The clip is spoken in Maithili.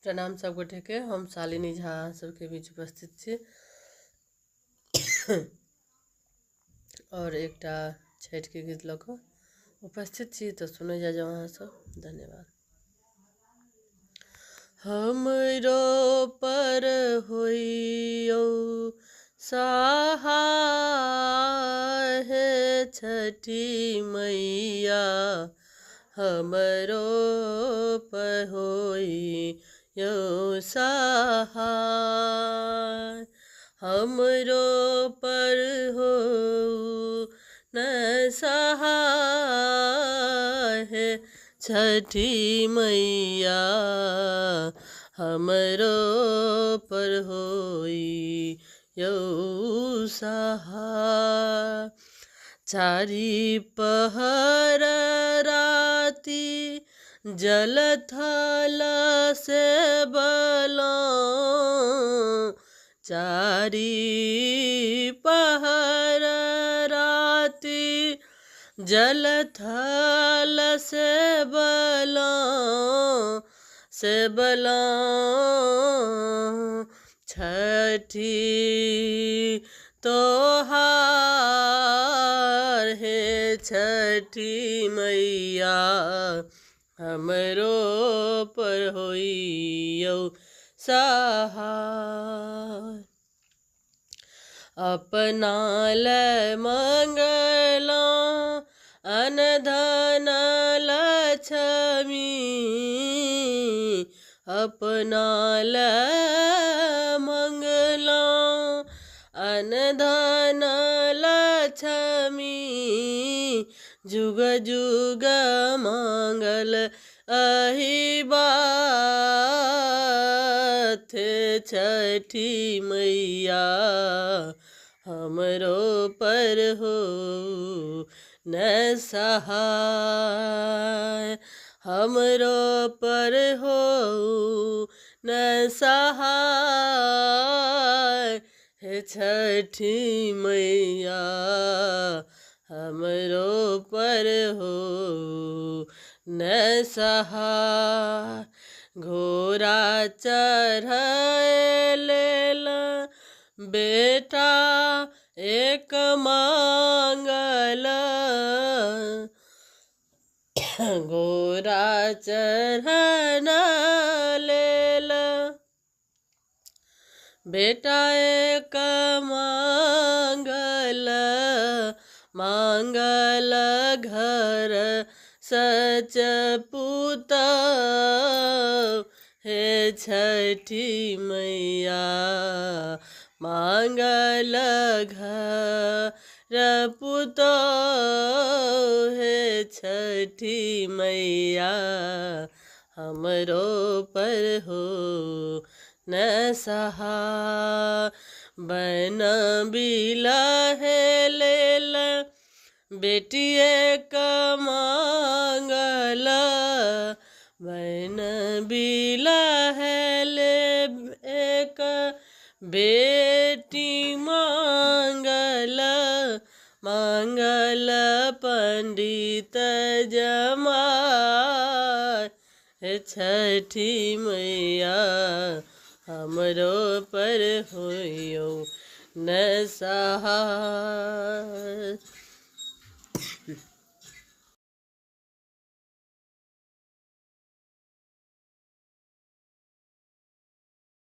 प्रणाम सब गोटे के, हम शालिनी झा अहाँ सबके बीच उपस्थित छी और एकटा छठि के गीत लऽ कऽ उपस्थित छी, तऽ सुनै जाइ जाउ अहाँ सब। धन्यवाद। हमरो पर होइयौ सहाय छठी मैया, हमरो पर होइयौ सहाय, हमरो पर हो न सहाय छठी मैया, हमरो पर होइयौ सहाय। चारि पहर राति जल थल से बलौं, चारि पहर राति जल थल से बलौं, से बलौं छठी तोहार हे छठी मैया, हमरो पर होइयौ सहाय। अपना लय मंगलौं अनधन लक्ष्मी, अपना लय मंगलौं अनधन लक्ष्मी, जुग जुग मंगल अहि बात छठी मैया, हमरो पर हो न सहाय, हमरो पर हो न सहाय हे छठी मैया, हमरो पर हो न सहाय। घोड़ा चढ़ लेल बेटा एक मांगल, घोड़ा चढ़न लेल बेटा एक मांगल, मांगल घर सच पुत हे छठी मैया, मांगल घर पुत हे छठी मैया, हमरो पर हो न सहाय। बन बिला हे लेल बेटी एक मांगल, बन बिला हे ले एक बेटी मांगल, मांगल पंडित जमाय हे छठी मैया, हमरो पर होइयौ न सहाय।